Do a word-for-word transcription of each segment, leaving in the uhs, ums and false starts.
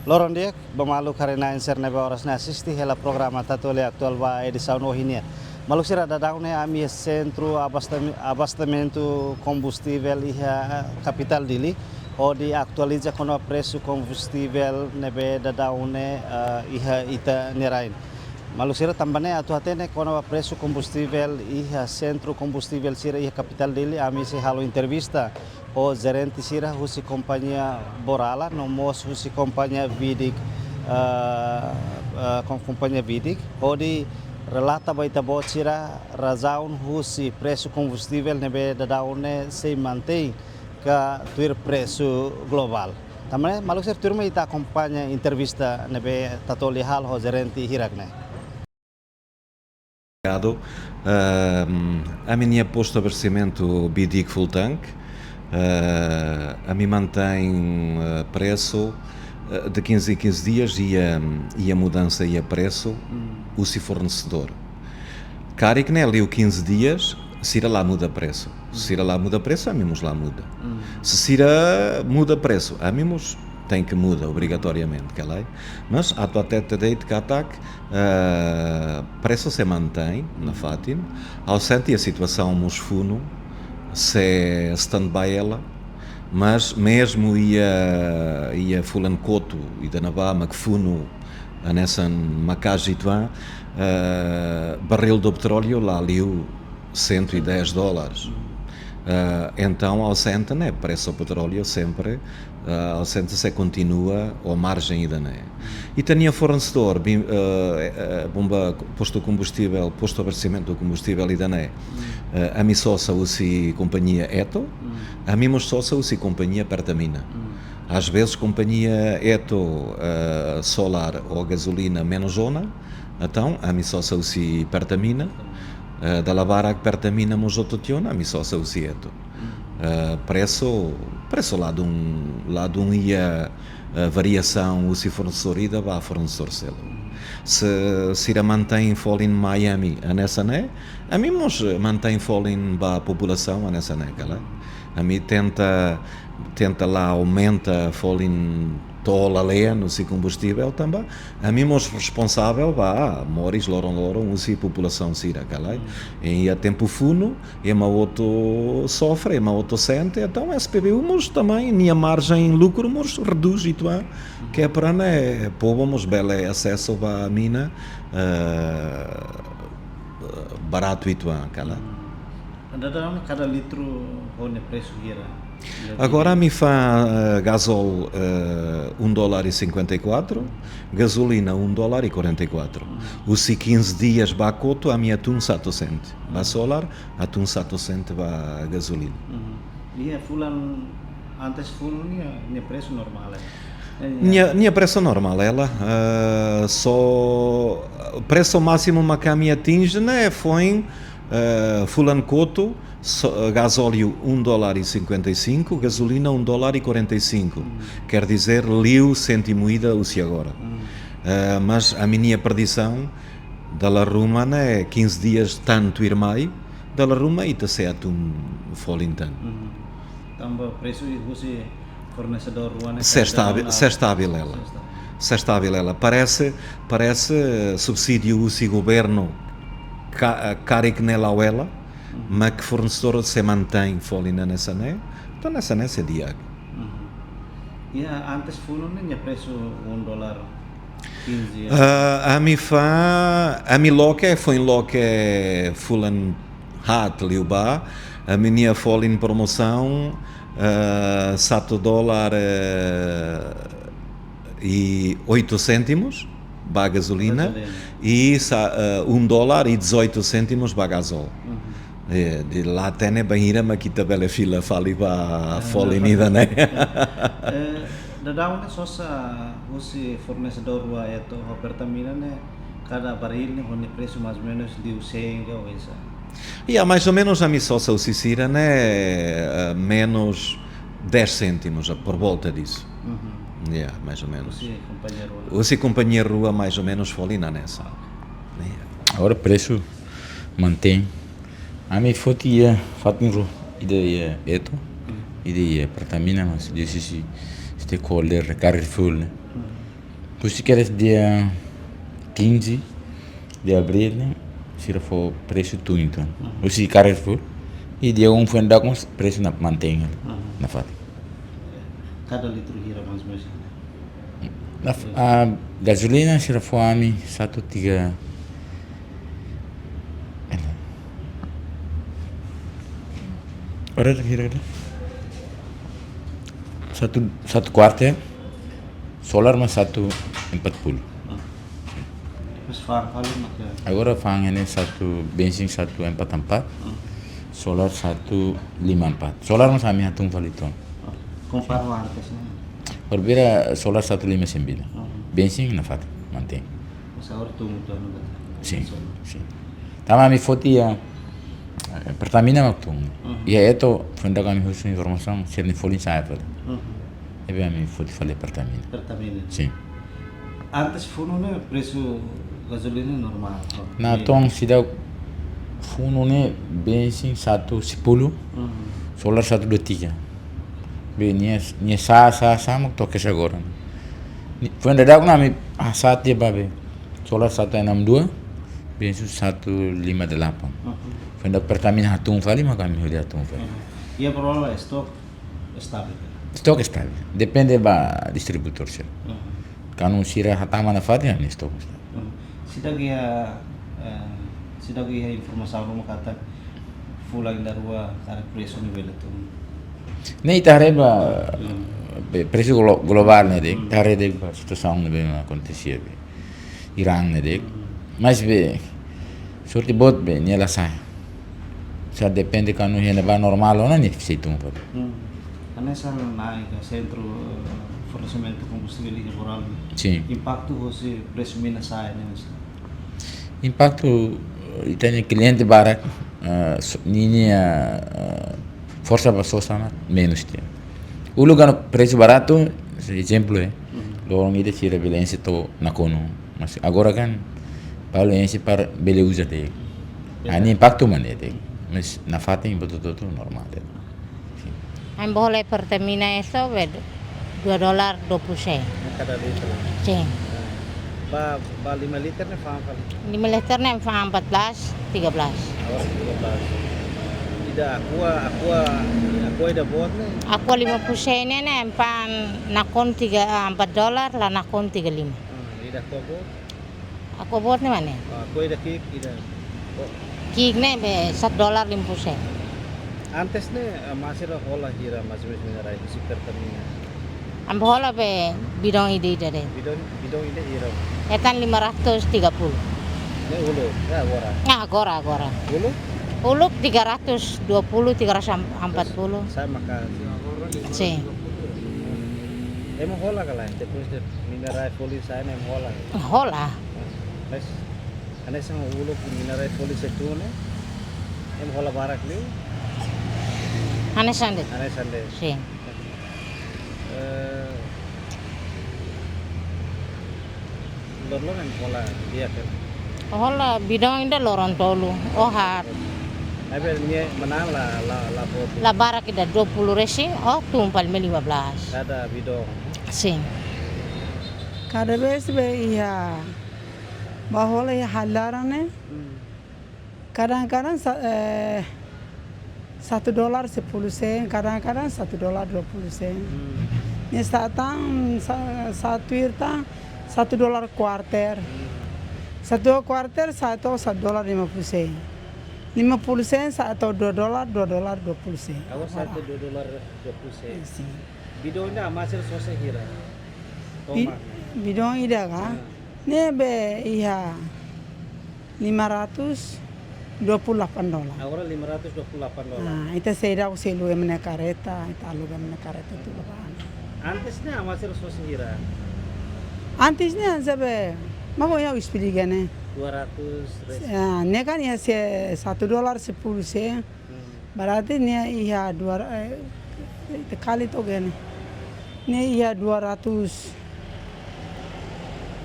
Loron di'ak ba maluk haree-na'in sira ne'ebé oras ne'e asiste hela programa Tatoli Atuál ba edisaun ohin nian. Maluk sira, daudaun ne'e ami iha sentru abastame-, abastamentu kombustivel iha kapitál Dili, hodi atualiza kona-ba presu kombustivel ne'ebé daudaun ne'e, eh, iha ita-nia rain. Maluk sira, tanba ne'e atu hatene kona-ba presu kombustivel iha sentru kombustivel sira iha kapitál Dili, ami sei halo entrevista ho jerente sira husi kompañia Borala, no mós husi kompañia Vidic, eh, eh, kom-, kompañia Vidic, hodi relata ba ita-boot sira razaun husi presu kombustivel ne'ebé daudaun ne'e sei mantein ka tuir presu globál. Tanba ne'e, maluk sira, tuirmai ita akompaña entrevista ne'ebé Tatoli halo ho jerente hirak ne'e. Obrigado. Ahm, ami-nia postu abastesimentu Vidic Full Tank. Ah, ami mantein, ah, presu, ah, de quinze em quinze dias iha, iha mudansa iha presu, husi fornesedór. Karik ne'e liu quinze dias, sira la muda presu. Sira la muda presu, ami mós la muda. Se sira muda presu, ami mós tenke muda obrigatoriamente, ka lae? Mas atu hatete de'it katak, eh, presu sei mantein nafatin. Ha'u sente iha situasaun mós funu, sei stand-by hela, mas mezmu iha, iha fulan kotuk ida-ne'ebá mak funu hanesan maka'as uitoan, eh, barril de petróleo la liu cento e dez dólares. Eh, entaun, ha'u sente ne'e presu petróleo sempre, eh, ha'u sente sei kontinua ho marjen ida-ne'e. Ita-nia fornesedór, bim-, eh, eh, bomba, postu kombustivel, postu abastesimentu kombustivel ida-ne'e, eh, ami sosa husi kompañia Eto, ami mós sosa husi kompañia Pertamina. Às vezes kompañia Eto, eh, solar ou gazolina menus ona, entaun ami sosa husi Pertamina, eh, dala barak Pertamina mós hotu tiha ona, ami sosa husi Eto. Eh, presu, presu ladún, ladún iha, eh, variasaun husi fornesedór ida ba fornesedór seluk. Se sira mantein folin mai ami hanesan ne'e, ami mós, eh, mantein folin ba populasaun hanesan ne'e, ka lae? Ami tenta, tenta la aumenta folin to'o lalehan husi kombustivel tanba ami mós responsavel ba moris loron-loron husi populasaun sira, ka lae? Iha tempu funu, ema hotu sofre, ema hotu sente, entaun S P B U mós tanba nia marjen lukru mós redús uitoan, ke para ne'e povu mós bele asesu ba mina, eh, baratu uitoan, ka lae? Daudaun kada litru ho nia presu hira? Agora ami fó, eh, gazol, eh, um dólar e cinquenta e quatro, gazolina um dólar e quarenta e quatro. Husi quinze dias ba kotuk ami hatún satu sente ba solar, hatún satu sente ba gazolina. Iha fulan antes funu nia, nia presu normál, eh? Nia, nia presu normál hela, eh, só presu másimu mak ami atinje ne'e foin, eh, fulan kotuk, só, eh, gazóliu um dólar e cinquenta e cinco, gazolina um dólar e quarenta e cinco. Quer dizer, liu séntimu ida husi agora. Eh, mas ami-nia predisaun, dala ruma ne'e quinze dias tan tuirmai, dala ruma ita sei hatún folin tan. Tanba presu husi fornesedór rua ne'e sei stabil, sei stabil hela. Sei stabil. Sei stabil hela. Parese, parese subsídiu husi governu ka-, karik ne'e la'o hela, mak fornesedór sei mantein folin hanesan ne'e, entaun hanesan ne'e sei di'ak. Iha antes funu ne'e nia presu um dólar quinze. Ah, ami fó, ami loke, foin loke fulan haat liubá, ami-nia folin promosaun, eh, satu dólar, eh, e oito cêntimos ba gazolina, gazolina, e sa-, eh, um dólar e dezoito cêntimos ba gazol. Eh, de la hatene bainhira mak ita bele fila fali ba folin ida-ne'e. Eh, daudaun ne'e sosa husi fornesedór rua Eto ho Pertamina ne'e, kada barril ne'e ho nia presu mais ou menus liu sein ka oinsá? Ya, mais ou menus ami sosa husi sira ne'e, eh, menos dez cêntimos, por volta disso. Ya, mais ou menus. Husi kompañia rua? Husi kompañia rua, mais ou menus, folin hanesan. Ya. Agora presu mantein. Ami foti iha fatin rua, ida iha Eto, ida iha Pertamina, mas disi si stakeholder Carrefour ne'e. Husi kedas dia quinze de abril ne'e, sira fó presu tun uitoan. Mhm. Husi Carrefour. I dia um foin daudauk mós presu ne'e mantein hela. Mhm. Nafatin. Kada litru hira mais ou menos? Naf-, ah, gasolina sira fó ami satu tiga. Ora tu hira kada? Satu, satu kuarter. Solar mós satu empat puluh. Ah. Depois fa'an fali maka? Agora fa'an ne'e satu, bensin satu empat empat, hmm, solar satu lima empat. Solar mós ami hatún fali uitoan. Ah, kompara ho antes ne'e? Berbeda, solar satu lima sembilan. Hmm. Bensin nafatin, mantein. Mas agora tun uitoan, no? Sin, solar. Sin. Tanba ami foti iha, eh, Pertamina mak tun. Hmm. Iha Eto, foin daudauk ami husu informasaun, sira-nia folin sa'e fali. Hmm. Ne'ebé ami foti fali Pertamina. Pertamina. Sin. Antes funu ne'e presu gasolina normál, no? Natoon seidauk funu ne'e bensin satu sepuluh, mhm, solar satu dua tiga. Be nia, nia sa'e, sa'e, sa'e mak to'o kedas agora. Ni, foin daudauk ne'e ami, ah, sa'e tiha ba be. Solar satu enam dua, bensin satu lima delapan. Mhm. Foin daudauk Pertamina hatún fali, maka ami hodi hatún fali. Mhm. Iha problema stok? Stabil. Stok stabil. Depende ba distribuidór sira. Mhm. Kuandu sira hatama nafatin, nia stok stabil. Mhm. Seidauk iha, eh, seidauk iha informasaun ruma katak fulan ida rua karik presu ne'e bele tun? Ne'e ita haree ba, mhm, be, presu glo-, globál ne'e de'it, mhm, ita haree de'it ba situasaun ne'ebé mak akontese iha be Irán ne'e de'it. Mhm. Mas be, sorte boot be, nia la sa'e. Só depende kuandu iha ne'ebá normál ona nia sei tun fali. Hmm. Hanesan ne'e ka sentru, eh, fornesimentu kombustivel iha Boraú. Sin. Impaktu husi presu mina sa'e ne'e, mas? Impaktu, eh, ita-nia kliente barak, eh, so-, ninia, eh, forsa ba sosa ne'e menus tiha. Uluk kuandu presu baratu, se ezemplu, eh, mhm, loron ida sira bele enxe to'o nakonu. Mas agora kan, balu enxe para bele uza de'it. Ya. Ne'e impaktu mak ne'e de'it. Mas nafatin buat hotu-hotu normál de'it. Sin. Ami bá hola Pertamina esto be dua dolar dua puluh sen. Kada litru. Sin. Ba, ba lima liter ne'e fa'an fali? Lima liter ne'e fa'an empat belas, tiga belas. Agora tiga belas. Ida Aqua, Aqua, Aqua ida boot ne'e? Aqua lima puluh sen ne'e, ne'e fa'an nakonu tiga, ah, empat dolar, la nakonu tiga lima. Hmm, ida Aqua boot? Aqua boot ne'e mak ne'e? Ah, Aqua ida ki'ik, ida. Oh. Ki'ik ne'e be satu dolar lima puluh sen. Antes ne'e, eh, masin hola hira, mais ou menus, mina rai husi Pertamina? Ami hola be bidaun ida-ida de'it. Bidaun, bidaun ida hira? Hetan lima ratus tiga puluh. Ne'e uluk, ya agora? Ya, agora, agora. Uluk? Uluk tiga ratus dua puluh, tiga ratus empat puluh. Terus, sa'e maka? Sin. Ema hola ka lae, depois de mina rai folin sa'e ne'e ema hola? Hola. Mas, hanesan uluk mina rai folin sei tun ne'e, ema hola barak liu? Hanesan de'it. Hanesan de'it. Sin. Eh, loron-loron ema hola di'ak ka? Hola bidaun ida loron tolu, oh haat. Maibé nia manán la, la, la boot? La barak ida, dua puluh resin, oh tun fali mai lima belas. Kada bidaun? Sin. Kada vez be iha, bá hola iha ha'u-nia laran ne'e. Hmm. Kadang-kadang sa-, eh, satu dolar sepuluh sen, kadang-kadang satu dolar dua puluh sen. Hmm. Ne'e sa'e tan, sa-, sa'e tuir tan, satu dolar kuarter. Hmm. Satu dolar kuarter sa'e to'o satu dolar lima puluh sen. Lima puluh sen sa'e to'o dua dolar, dua dolar dua puluh sen. Agora sa'e to'o dua dolar dua puluh sen. Sin. Bidaun ida masin sosa hira? Bi-, tomak. Bidaun ida ka? Ah. Ne'ebé iha lima ratus dua puluh delapan dolar. Agora lima ratus dua puluh delapan dolar. Ah, ita seidauk selu ema nia kareta, ita aluga ema nia kareta tuir labarik. Antes ne'e masin sosa hira? Antes ne'e, sabe, mak ha'u esplika ne'e. Dua ratus resin. Ya, ne'e kan iha se-, satu dolar sepuluh sen. Hmm. Berarti nia iha dua, eh, ita kali to'ok ne'e. Nia iha dua ratus.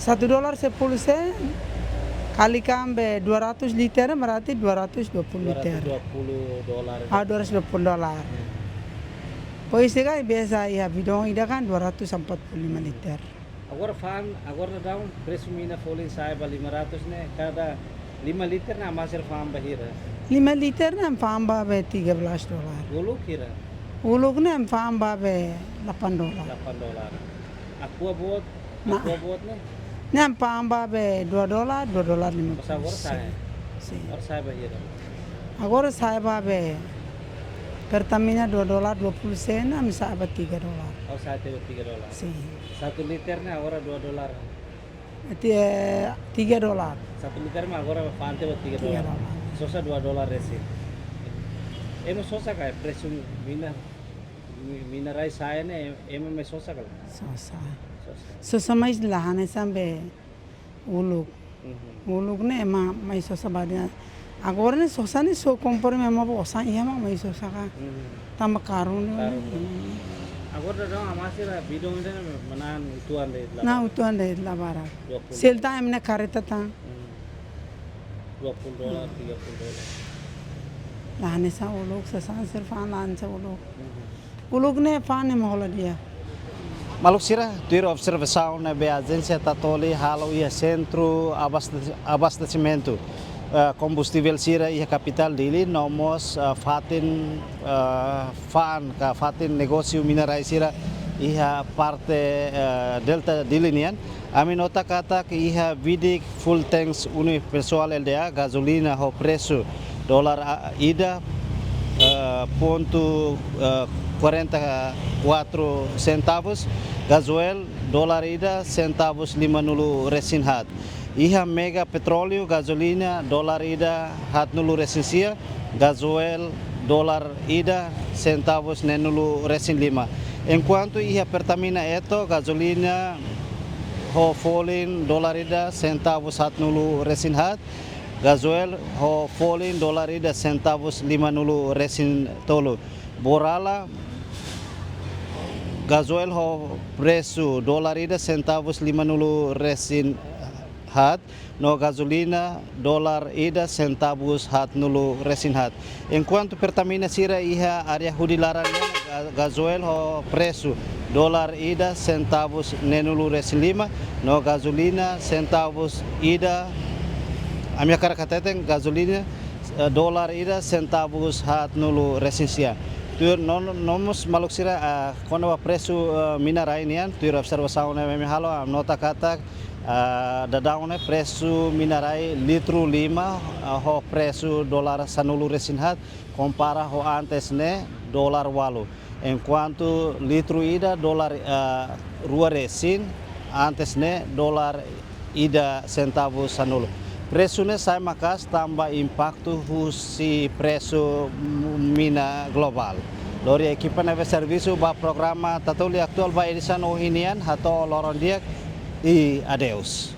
Satu dolar sepuluh sen, kalikan be dua ratus liter, berarti dua ratus dua puluh liter. Dua ratus dua puluh dolar. Ah, dua ratus dua puluh dolar. Hmm. Pois kan biasa iha bidaun ida kan dua ratus empat puluh lima liter. Agora fa'an, agora daudaun presu mina folin sa'e ba lima ratus ne'e, kada lima liter ne'e amasir fa'an ba hira? Lima liter ne'e fa'an ba be tiga belas dolar. Uluk hira? Uluk ne'e fa'an ba be delapan dolar. Delapan dolar. Aqua boot, Nah. Aqua boot ne'e? Ne'e fa'an ba be dua dolar, dua dolar lima Masa agora puluh. sa'e? Sin. Agora sa'e ba hira? Agora sa'e ba be Pertamina dua dolar dua puluh sen, ami sa'e ba tiga dolar. Oh, sa'e tiga dolar. Sin. Satu liter ne'e agora dua dolar. Ti-, eh, tiga dolar. Satu liter mak agora fa'an tiha ba tiga Tiga dolar. dolar. Sosa dua dolar resin. Ema sosa ka presu mina, mi-, mina rai sa'e ne'e, ema mai sosa ka lae? Sosa. Sosa. Sosa mais la hanesan be uluk. Mhm. Uluk ne'e ema mai sosa ba de'it. Agora ne'e sosa ne'e só kompra ema ba osan iha mak mai sosa ka. Mhm. Tanba karun ne'e. Karun. Agora daudaun amasir bidon ida ne'e manán uitoan de'it la? Nah, uitoan de'it la barak. Dua puluh. Sel tan ema ne'e karreta tan. Hmm. Dua puluh dolar, tiga puluh dolar. La hanesan uluk, sasán sira fa'an la hanesan uluk. Mhm. Uluk ne'e fa'an ne'e mak hola di'ak. Maluk sira, tuir observasaun ne'ebé ajénsia Tatoli halo iha sentru abastesi-, abastesimentu, eh, kombustível sira iha kapitál Dili, no mós, eh, fatin, eh, fa'an ka fatin negósiu mina rai sira iha parte, eh, Delta Dili nian. Ami nota katak iha Vidic Full Tanks Unipessoal Lda, gazolina ho presu dolar a-, ida, eh, pontu, eh, quarenta e quatro centavos, gazóil dolar ida sentavus limanulu resin haat. Iha Mega Petróleu, gazolina dolar ida haatnulu resin sia, gazóil dolar ida sentavus neenulu resin lima. Enkuantu iha Pertamina Eto, gazolina ho folin dolar ida sentavus haatnulu resin haat, gazóil ho folin dolar ida sentavus limanulu resin tolu. Borala, gazóil ho presu dolar ida sentavus limanulu resin haat, no gazolina dolar ida sentavus haatnulu resin haat. Enkuantu Pertamina sira iha área hudi laran nian, ga-, gazóil ho presu dolar ida sentavus neenulu resin lima, no gazolina sentavus ida, ami hakarak hateten gazolina, eh, dolar ida sentavus haatnulu resin sia. Tuir no-, no mós maluk sira, ah, kona-ba presu, eh, mina rai nian, tuir observasaun ne'ebé ami halo, ami nota katak, ah, daudaun ne'e presu mina rai litru lima, ah, ho presu dolar sanulu resin haat, kompara ho antes ne'e dolar ualu. Enkuantu litru ida dolar, ah, rua resin, antes ne'e dolar ida sentavus sanulu. Presu ne'e sa'e maka'as tanba impaktu husi presu mina globál. Lori ekipa ne'ebé servisu ba programa Tatoli Atuál ba edisaun ohin nian, hato'o loron di'ak i adeus.